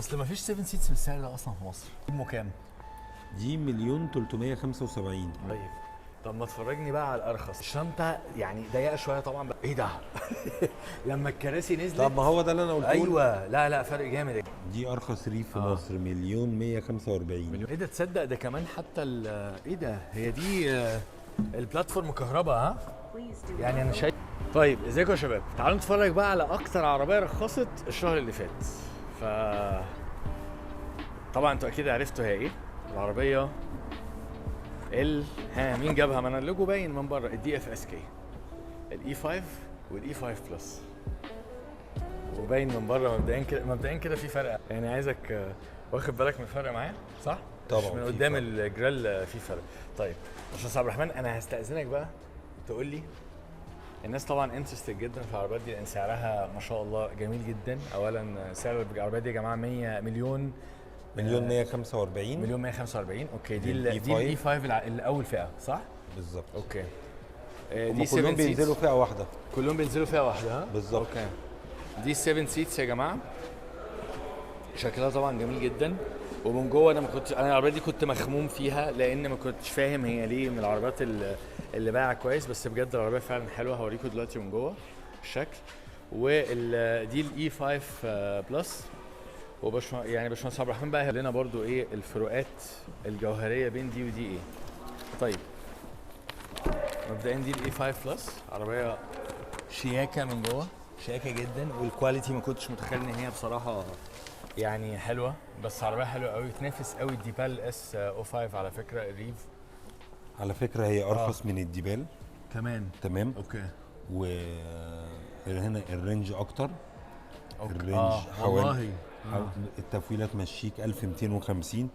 اصل ما فيش 7 seats بالسعر ده اصلا في مصر. دي كام؟ دي 1,375,000. طيب، طب ما تفرجني بقى على الارخص. الشنطة يعني ضيقه شوية طبعا. ايه ده؟ لما الكراسي نزلت. طب ما هو ده اللي انا قلته لك. ايوه، لا لا، فرق جامد. دي ارخص ريف في مصر، 1,145,000. ايه ده؟ تصدق ده كمان حتى ايه ده؟ هي دي ال platform كهرباء ها؟ يعني انا شايف. طيب، ازيكم يا شباب؟ تعالوا نتفرج بقى على اكتر عربية رخصت الشهر اللي فات. ف طبعا انتوا اكيد عرفتوا هي ايه العربيه. ال ها مين جابها؟ ما انا اللوجو باين من بره، ال DFSK، ال E5 وال E5 Plus، وباين من بره. مبدئيا كده، مبدئيا كده في فرق، يعني عايزك واخد بالك من الفرق معايا، صح؟ طبعاً مش من في قدام فرق. الجريل في فرق. طيب باشمهندس عبد الرحمن، انا هستأذنك بقى تقول لي، الناس طبعا interested جدا في العربيات دي لان سعرها ما شاء الله جميل جدا. اولا سعر العربيات دي يا جماعة 100 مليون 1,145,000. مليون 145، okay. دي ال دي ال E5. E5 الاول فئه، صح؟ بالظبط. okay. هم دي 7 كلهم بينزلوا seats. فئة واحده. كلهم بينزلوا فئة واحده، ها؟ بالظبط. okay، دي 7 seats يا جماعه، شكلها طبعا جميل جدا، ومن جوه انا ما كنتش، انا العربية دي كنت مخموم فيها لان ما كنتش فاهم هي ليه من العربيات اللي بايعه كويس، بس بجد العربية فعلا حلوه. هوريكم دلوقتي من جوه الشكل. ودي ال E5 Plus. وباش يعني باشمهندس عبد الرحمن بقى لنا برضو ايه الفروقات الجوهرية بين دي ودي ايه. طيب، مبدئيا دي ال E5 Plus، عربية شياكه من جوه، شياكه جدا، وال quality ما كنتش متخيل ان هي بصراحة يعني حلوه، بس عربية حلوة قوي، تنافس قوي ال Deepal S 05 على فكره، الريف. على فكرة هي ارخص من ال Deepal. كمان؟ تمام. okay. وهنا ال range اكتر. ال range حوالي والله. التفويله تمشيك 1250.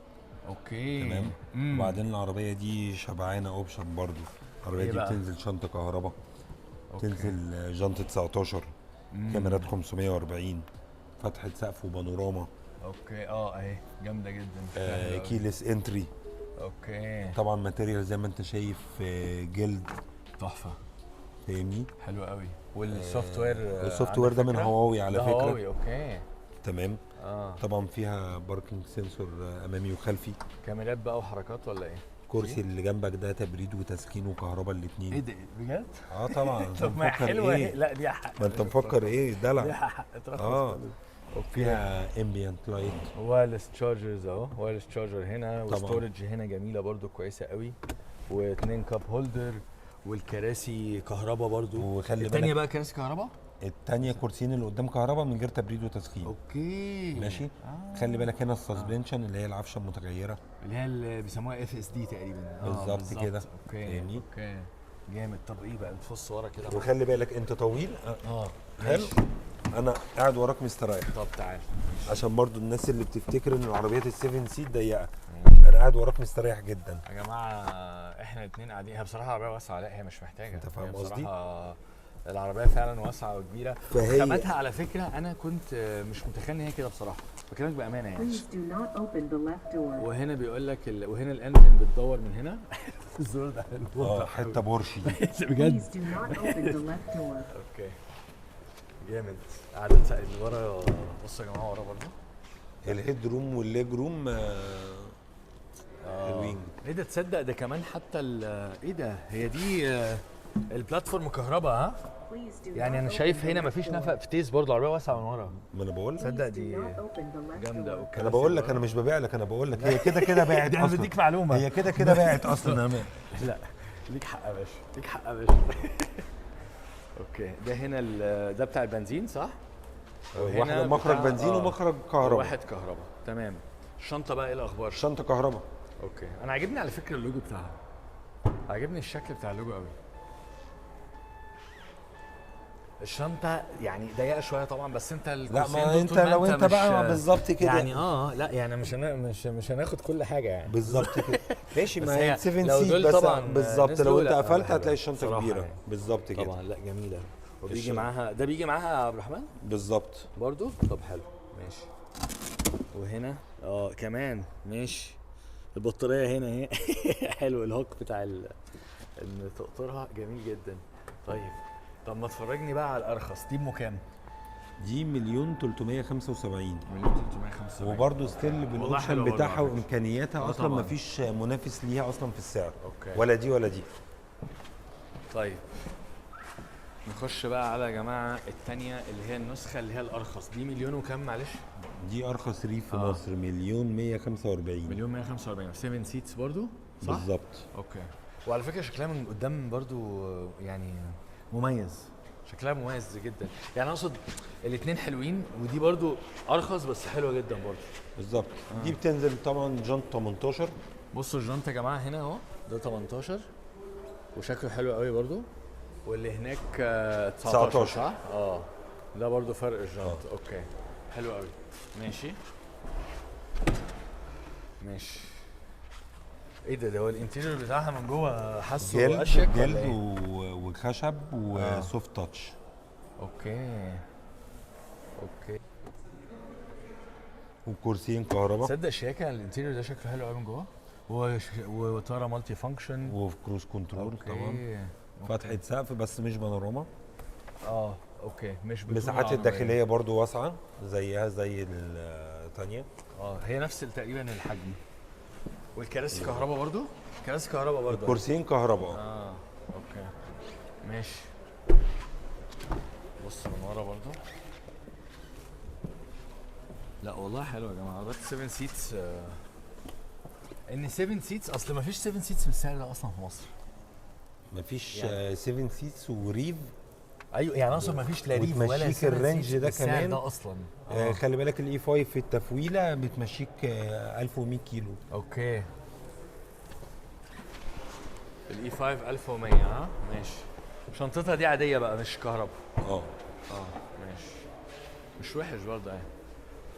okay. تمام. وبعدين العربية دي شبعانه option برضو. العربية إيه دي بقى؟ بتنزل شنطه كهرباء، تنزل جنط 19، كاميرات 540، فتحه سقف وبانوراما. okay، اهي جامدة جدا، شكلها حلو أوي. keyless entry. طبعا material زي ما انت شايف جلد. تحفه. فاهمني؟ حلو قوي. وال software ال software ده من هواوي على ده فكره. هواوي، okay. تمام. طبعا فيها parking sensor امامي وخلفي. كاميرات بقى وحركات ولا ايه؟ الكرسي اللي جنبك ده تبريد وتسخين وكهرباء الاثنين. ايه ده بجد؟ اه طبعا، انت طب ما مفكر حلوة ايه؟ اهي. لا دي حق. ما انت مفكر ايه؟ دي دلع. حق اترخص خالص. okay. فيها ambient light. wireless chargers اهو، wireless charger هنا. طبعاً. و storage هنا جميلة برضو، كويسة قوي، واثنين cup holder، والكراسي كهرباء برضو. وخلي التانية بالك بقى كراسي كهرباء؟ التانية كرسيين اللي قدام كهرباء من غير تبريد وتسخين. okay. ماشي. خلي بالك هنا ال suspension اللي هي العفشه المتغيره. اللي هي اللي بيسموها FSD تقريبا. بالظبط كده. okay. فاهمني؟ okay، جامد. طب ايه بقى، بتبص ورا كده؟ وخلي بالك انت طويل. حلو. انا قاعد وراك مستريح. طب تعال. عشان برضو الناس اللي بتفتكر ان العربيات ال seven seat ضيقه، انا قاعد وراك مستريح جدا. يا جماعه، احنا الاثنين قاعدين، هي بصراحة عربية واسعه، لا هي مش محتاجه. انت فاهم هي قصدي؟ بصراحة العربية فعلا واسعة وكبيره. خاماتها على فكره، انا كنت مش متخيل ان هي كده بصراحه، بكلمك بامانه يعني. Please do not open the left door. وهنا بيقول لك وهنا ال engine بتدور من هنا، الزرار ده حلو. حتة بورشي. بجد. Please do not open the left door. okay، جامد. قعدت اللي ورا، بصوا يا جماعة ورا برضه. ال head room وال leg room حلوين. ايه ده؟ تصدق ده كمان حتى ايه ده؟ هي دي ال platform كهرباء ها؟ Please do يعني not انا open شايف the هنا left مفيش door. نفق فتيس برضه، العربية واسعة من ورا. ما انا بقول لك. تصدق Please do دي not open the left جامده. door. okay. انا بقول لك، انا مش ببيع لك، انا بقول لك هي كده كده باعت ده انا اصلا. بديك معلومه. هي كده كده باعت اصلا. لا ليك حق يا باشا، ليك حق يا باشا. okay، ده هنا ده بتاع البنزين، صح؟ وهنا واحدة مخرج بنزين ومخرج كهرباء. واحد كهرباء، تمام. الشنطة بقى ايه الاخبار؟ شنطه كهرباء. okay، انا عاجبني على فكرة اللوجو بتاعها، عاجبني الشكل بتاع اللوجو قوي. الشنطة يعني ضيقه شوية طبعا، بس انت لا الكرسيين ما دول انت طول ما لو انت مش بقى بالظبط كده. يعني لا يعني مش هناخد كل حاجة يعني. بالظبط كده، ماشي. بس ما هي هي 7 لو seat دول بس. طبعاً بالظبط، نزلوا، لو انت لا، قفلت حلوة. هتلاقي الشنطة بصراحة كبيره. يعني. بالظبط كده. طبعا، لا جميله. وبيجي الشنطة. معاها، ده بيجي معاها يا عبد الرحمن؟ بالظبط. برضو. طب حلو، ماشي. وهنا كمان ماشي، البطارية هنا اهي. حلو ال hook بتاع ان تقطرها، جميل جدا. طيب، طب ما تفرجني بقى على الارخص، دي بكام؟ دي 1,375,000. 1,375,000. وبرده still بال option بتاعها وامكانياتها اصلا ما فيش منافس ليها اصلا في السعر. okay. ولا دي ولا دي. طيب نخش بقى على يا جماعة الثانية اللي هي النسخة اللي هي الارخص دي. مليون وكم معلش؟ دي ارخص ريف في مصر، 1,145,000. 1,145,000، 7 seats برضو صح؟ بالظبط. okay. وعلى فكرة شكلها من قدام برضو يعني مميز، شكلها مميز جدا. يعني اقصد الاثنين حلوين، ودي برضو ارخص بس حلوة جدا برضو. بالظبط. دي بتنزل طبعا جنط 18. بصوا الجنط يا جماعة هنا اهو، ده 18 وشكله حلو قوي برضو. واللي هناك 19 صح؟ ده برضو فرق الجنط. okay حلو قوي. ماشي ماشي. ايه ده؟ ده هو ال interior بتاعها من جوه حاسه اشيك جلد وخشب و soft touch. okay okay. وكرسيين كهرباء. تصدق شياكه ال interior ده شكله حلو قوي من جوه، وطاره multi function و cruise control طبعا. فتحه سقف بس مش بانوراما. okay مش مساحات الداخلية برضو واسعة زيها زي الثانية. هي نفس تقريبا الحجم. والكراسي كهرباء برضو؟ كراسي كهرباء برضو. كرسيين كهرباء. okay ماشي. بص من ورا برضو. لا والله حلو يا جماعة عربيات 7 seats. ان 7 seats اصل ما فيش 7 seats بالسعر ده اصلا في مصر. ما فيش 7 seats وريف. ايوه يعني اصلا ما فيش لا ريف ولا وتمشيك ال range ده كمان ده اصلا. خلي بالك ال E5 في التفويله بتمشيك 1100 كيلو. okay ال E5 1100. ها ماشي. شنطتها دي عادية بقى مش كهرباء. ماشي مش وحش برضه يعني.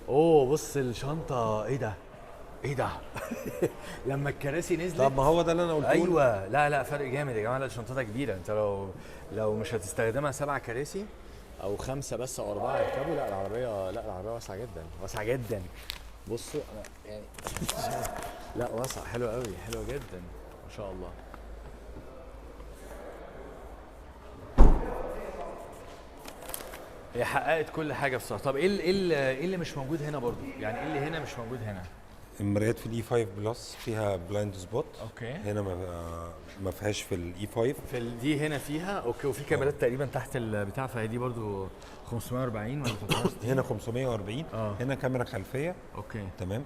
اوه بص الشنطة، ايه ده؟ ايه ده؟ لما الكراسي نزلت. طب ما هو ده اللي انا قلته. ايوه لا لا فرق جامد يا جماعة. لا شنطتها كبيرة، انت لو مش هتستخدمها 7 كراسي او 5 بس او 4 يركبوا، لا العربية، لا العربية واسعة جدا، واسعة جدا. بصوا انا يعني لا واسعة حلوة قوي، حلوة جدا ما شاء الله. هي حققت كل حاجة بصراحة. طب ايه ايه اللي مش موجود هنا برضو؟ يعني ايه اللي هنا مش موجود هنا؟ المرايات في ال E5 Plus فيها blind spot. okay هنا ما فيهاش في ال E5. في دي هنا فيها. okay وفي كاميرات تقريبا تحت البتاع، فهي دي برضو 540 ولا 360؟ هنا 540. هنا كاميرا خلفية. okay تمام.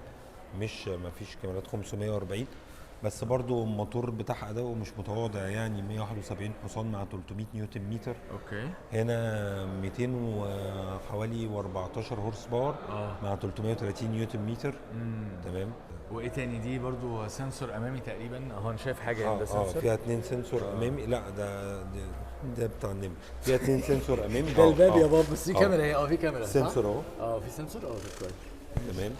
مش ما فيش كاميرات 540، بس برضو الموتور بتاعها اداؤه مش متواضع يعني، 171 حصان مع 300 نيوتن متر. okay هنا 200 وحوالي 14 horse power مع 330 نيوتن متر. تمام. وايه تاني؟ دي برضو sensor امامي تقريبا اهو، انا شايف حاجة ده sensor. فيها 2 sensor امامي. لا ده بتاع النمر. فيها 2 sensor امامي. ده الباب يا بابا، بس في كاميرا اهي. في كاميرا sensor اهو. في sensor. كويس تمام.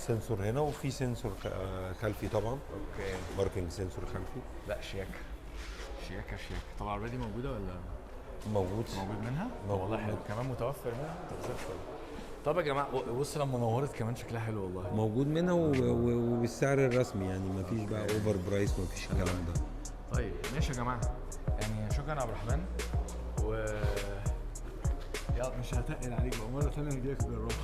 sensor هنا وفي sensor خلفي طبعا. okay parking sensor خلفي. لا شياكه شياكه شياكه. طب العربية دي موجودة ولا؟ موجود منها؟ والله حلو كمان، متوفر منها. طب زي الفل. طب يا جماعة بص لما نورت كمان شكلها حلو والله. موجود منها وبالسعر الرسمي يعني، ما فيش بقى over price، ما فيش الكلام ده. طيب ماشي يا جماعة، يعني شكرا يا عبد الرحمن. و يلا مش هتقل عليك بقى مرة ثانية، هجيلك اجربها.